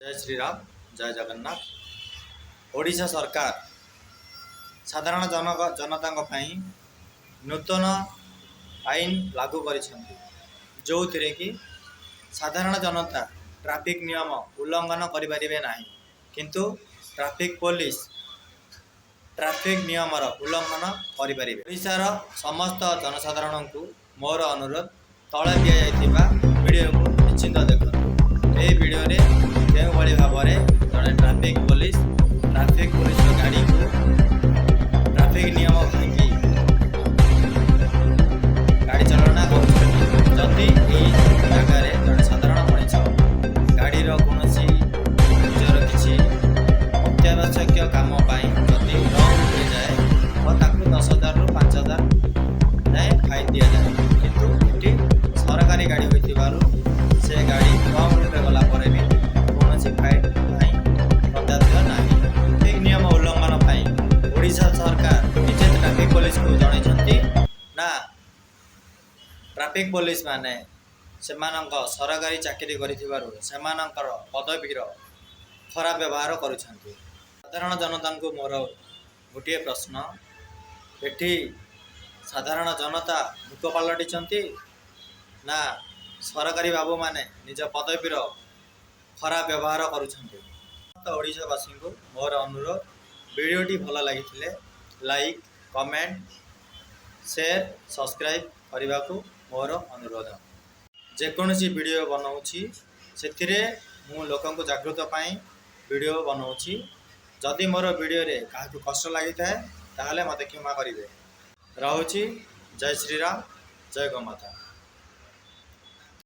ଜୟ ଶ୍ରୀରାମ, ଜୟ ଜଗନ୍ନାଥ। ଓଡ଼ିଶା ସରକାର ସାଧାରଣ ଜନତାଙ୍କ ପାଇଁ ନୂତନ ଆଇନ ଲାଗୁ କରିଛନ୍ତି, ଯେଉଁଥିରେ କି ସାଧାରଣ ଜନତା ଟ୍ରାଫିକ୍ ନିୟମ ଉଲ୍ଲଂଘନ କରିପାରିବେ ନାହିଁ, କିନ୍ତୁ ଟ୍ରାଫିକ୍ ପୋଲିସ ଟ୍ରାଫିକ୍ ନିୟମର ଉଲ୍ଲଂଘନ କରିପାରିବେ। ଓଡ଼ିଶାର ସମସ୍ତ ଜନସାଧାରଣଙ୍କୁ ମୋର ଅନୁରୋଧ, ତଳେ ଦିଆଯାଇଥିବା ଭିଡ଼ିଓକୁ ନିଶ୍ଚିନ୍ତ ଦେଖନ୍ତୁ। ଏହି ଭିଡ଼ିଓରେ କେଉଁଭଳି ଭାବରେ ଜଣେ ଟ୍ରାଫିକ୍ ପୋଲିସ ଟ୍ରାଫିକ୍ ପୋଲିସର ଗାଡ଼ିକୁ ଟ୍ରାଫିକ୍ ନିୟମ ଭାଙ୍ଗି ଗାଡ଼ି ଚାଳନା କରୁଛନ୍ତି, ଯଦି ଏହି ଜାଗାରେ ଜଣେ ସାଧାରଣ ମଣିଷ ଗାଡ଼ିର କୌଣସି ନିଜର କିଛି ଅତ୍ୟାବଶ୍ୟକୀୟ କାମ ପାଇଁ ଯଦି ରଙ୍ଗ ରୁଟ୍ରେ ଯାଏ ତ ତାକୁ 10,000ରୁ 5,000 ଯାଏଁ ଫାଇନ୍ ଦିଆଯାଏ। କିନ୍ତୁ ଏଠି ସରକାରୀ ଗାଡ଼ି ହୋଇଥିବାରୁ ସେ ଗାଡ଼ି ରଙ୍ଗ ରୁଟ୍ରେ ଗଲା ପରେ ବି କୌଣସି ଫାଇନ୍ ନାହିଁ, ପ୍ରଦାୟ ନାହିଁ। ଟ୍ରାଫିକ୍ ନିୟମ ଉଲ୍ଲଂଘନ ପାଇଁ ଓଡ଼ିଶା ସରକାର ନିଜେ ଟ୍ରାଫିକ୍ ପୋଲିସକୁ ଜଣାଇଛନ୍ତି ନା ଟ୍ରାଫିକ୍ ପୋଲିସ ମାନେ ସେମାନଙ୍କ ସରକାରୀ ଚାକିରି କରିଥିବାରୁ ସେମାନଙ୍କର ପଦବୀର ଖରାପ ବ୍ୟବହାର କରୁଛନ୍ତି? ସାଧାରଣ ଜନତାଙ୍କୁ ମୋର ଗୋଟିଏ ପ୍ରଶ୍ନ, ଏଠି ସାଧାରଣ ଜନତା ମୂକ ପାଲଟିଛନ୍ତି ନା ସରକାରୀ ବାବୁମାନେ ନିଜ ପଦବୀର ଖରାପ ବ୍ୟବହାର କରୁଛନ୍ତି? ସମସ୍ତ ଓଡ଼ିଶାବାସୀଙ୍କୁ ମୋର ଅନୁରୋଧ, ଭିଡ଼ିଓଟି ଭଲ ଲାଗିଥିଲେ ଲାଇକ୍, କମେଣ୍ଟ, ସେୟାର, ସବସ୍କ୍ରାଇବ୍ କରିବାକୁ ମୋର ଅନୁରୋଧ। ଯେକୌଣସି ଭିଡ଼ିଓ ବନାଉଛି, ସେଥିରେ ମୁଁ ଲୋକଙ୍କୁ ଜାଗୃତ ପାଇଁ ଭିଡ଼ିଓ ବନାଉଛି। ଯଦି ମୋର ଭିଡ଼ିଓରେ କାହାକୁ କଷ୍ଟ ଲାଗିଥାଏ, ତାହେଲେ ମୋତେ କ୍ଷମା କରିବେ। ରହୁଛି। ଜୟ ଶ୍ରୀରାମ, ଜୟ ଗୋମାତା।